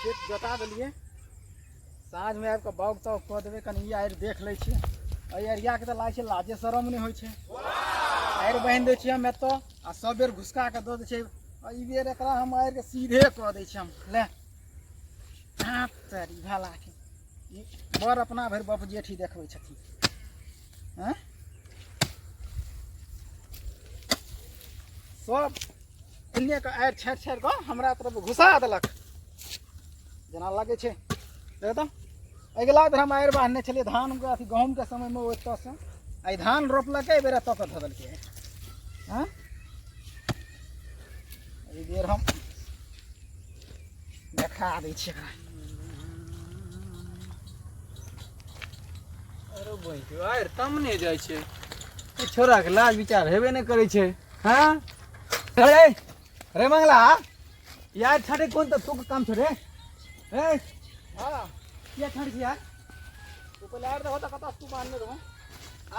खेत जोता देलियै। साँझमे आबि कऽ बाउग ताउग कऽ देबै। कनि ई आड़ि देख लै छियै। एहि एरियाके तऽ लागै छै लाजे शरम नहि होइ छै। आड़ि बान्हि दै छियै हम एतऽ आ सब बेर घुसका कऽ दऽ दै छै। एहि बेर एकरा हम आड़िके सीधे कऽ दै छियै हम। ले हाथ तरी भलाके ई बड़ अपना भरि बप जेठी देखबै छथिन। हँ, सब एन्ने के आड़ि छाँटि छाँटि कऽ हमरा तरफ घुसा देलक जेना लागै छै। देख तऽ अगिला बेर हम आड़ि बान्हने छलियै धानके अथी गहूँमके समयमे ओतऽसँ आइ धान रोपलकै, एहि बेर एतऽ कऽ धऽ देलकै। हँ, एहि बेर हम देखा दै छियै एकरा। अरे बहिन, आड़ि तम नहि जाइ छै। ई छोराके लाज विचार हेबे नहि करै छै। हँ अरे रे मंगला, यार छाटे कोन तऽ तू काम छो रे? ए हँ, किया छाटे छी यार? तू पहिले आड़ि देखो तऽ कतऽ तू बान्हने रहौ।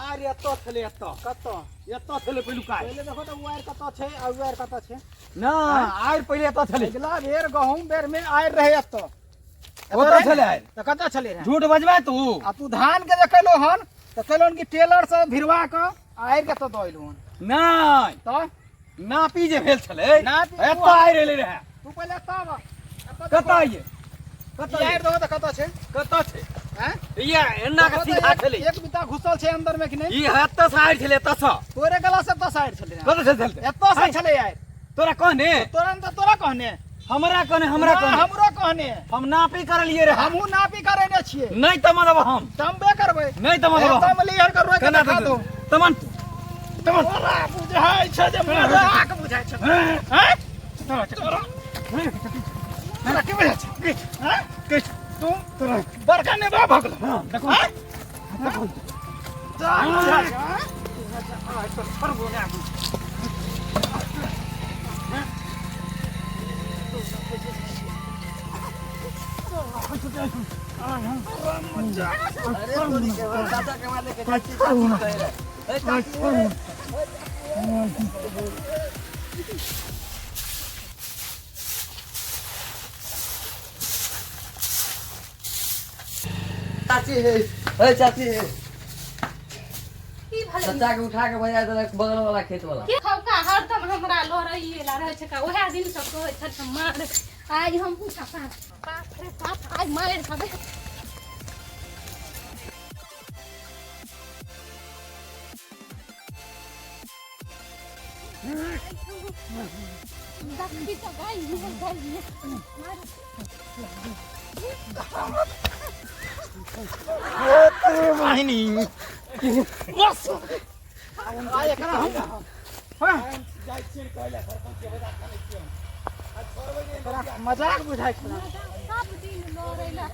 आर एतऽ छलै, एतऽ। कतऽ? एतऽ छलै पहिलुका। पहिले देखो तऽ ओ आड़ि कतऽ छै आ ओ आड़ि कतऽ छै। ना, आर पहिले एतऽ छलै। अगिला बेर गहूँम बेर मे आड़ि रहै एतऽ। ओतऽ छलै आड़ि। तऽ कतऽ छलै रहै? झूठ बजबै तू? आ तू धान के जे केलहो हन तऽ केलहो कि टेलर से भिरवा कऽ आड़ि के तऽ दऽ एलहो हन? नहि। तऽ नापी जे भेल छलै, नापी एतऽ आड़ि एलै रहै। तू पहिले एतऽ आबऽ। कतऽ आइए? कतऽ ई आड़ि देखो तऽ कतऽ छै। कतऽ छै? हैं? ये एना के देखो तऽ सीधा छलै। एक बित्ता घुसल छै अंदर में कि नहि? ई एतऽ से आड़ि छलै, एतऽ से। तोरे गला से एतऽ से आड़ि छलै। कतऽ से छलै? एतऽ से छलै आड़ि। तोरा कहने? तोरा तऽ तोरा कहने। हमरा कहने, हमरा ना, कहने। हमरो कहने। हम नापी करलियै रहै। हमहूँ नापी करेने छियै। नहि तऽ मतलब हम तमबे करबै। नहि तऽ मतलब हम तम लिहर के रोक केना देखा दो। तमन तमन तोरा बुझाइ छै जे मजाक बुझाइ छै। हैं? तोरा तोरा की बुझाइ छै? हैं? तू तोरा बड़का नेबा भऽ गेलौ। हाँ, देखो। हैं? देखो। तोरा बुझाइ छै, हैं? आइ तो छोड़बो नहि आगू। अरे तोरी के चाचा के मार लेके चाची चाची कहे रहे। ए चाची, ए। चाची हे, ए चाची हे। की भेलै? चाचा के उठा के बजा देलक बगल वाला खेत वाला। के खौका हरदम हमरा लड़ैये ला रहै छै का। उएह दिन से कहै छल मार। आइ हम पूछा बाप बाप रे बाप, आइ मारि खाबै। देखी तऽ गाय गाय मार। वाहिनी बस आइ एकरा हम, हाँ, तोरा मजाक बुझाइ छलै? सब दिन लड़ै ला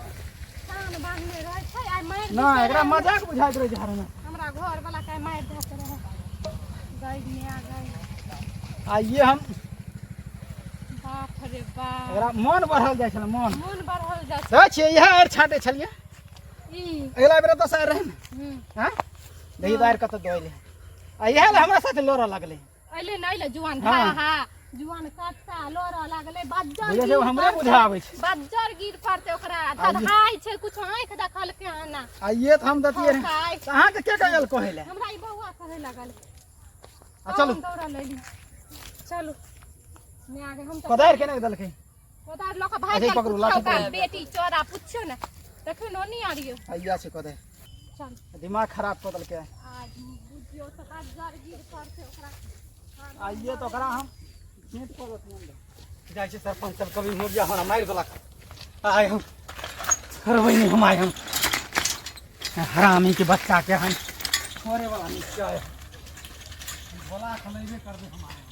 कान बान्हने रहै छै, आइ मारि ना दितै एकरा रहै। मजाक बुझाइत रहै छै हरमे। हमरा घर वाला के मारि देते रहै। गई मिया गई। आइए हम बाप रे बाप, एकरा मन बढ़ल जाइ छलै, मन मोन बढ़ल जाइ छै। देखै छियै, इएह आड़ि छाँटै छलियै ई अगिला बेर एतऽ से आड़ि रहै ने। हम्म। हँ, देखी तऽ आड़ि कतऽ दऽ एलै आ इएह लए हमरा साथे लड़ऽ लगलै। अइले न अइले जुआन। हाँ। हा हा, जुआन कत्ता लड़ऽ लागलै बज्जर। बुझै छै, गिर हमरे पड़तै। बुझा आबै छै। बज्जर गिर पड़तै ओकरा, धधाइ छै कुछो आँखि देखलकै आना। आइए तऽ हम दैतियै रहै। खौका। तऽ अहाँके के कहल कहै लए? हमरा ई बौआ कहै लागल। आ चलू। हम दौड़ल अइली। चलू नहि आगे हम तऽ कोदारि केना देलकै? कोदारि लऽ कऽ भागि अच्छा, गेल। पकड़ू, लाठी पुछौ का पकड़ू। बेटी चोरा पुछियौ ने तखन ओनी आरियो। आइया छै कोदारि। चल। दिमाग खराब कऽ देलकै। आज बुझियौ तऽ बज्जर गिर पड़तै ओकरा। आइए तऽ ओकरा हम भेंट कऽ देतियै। जाइ छै सरपंच सब कभी मुर्गिया हमरा मारि देलक। आइ हम छोड़बै नहि। हम आइ हम हरामी के बच्चा के हम छोड़े वाला नहीं छियै। बोला खलेबे करबै हम आइ।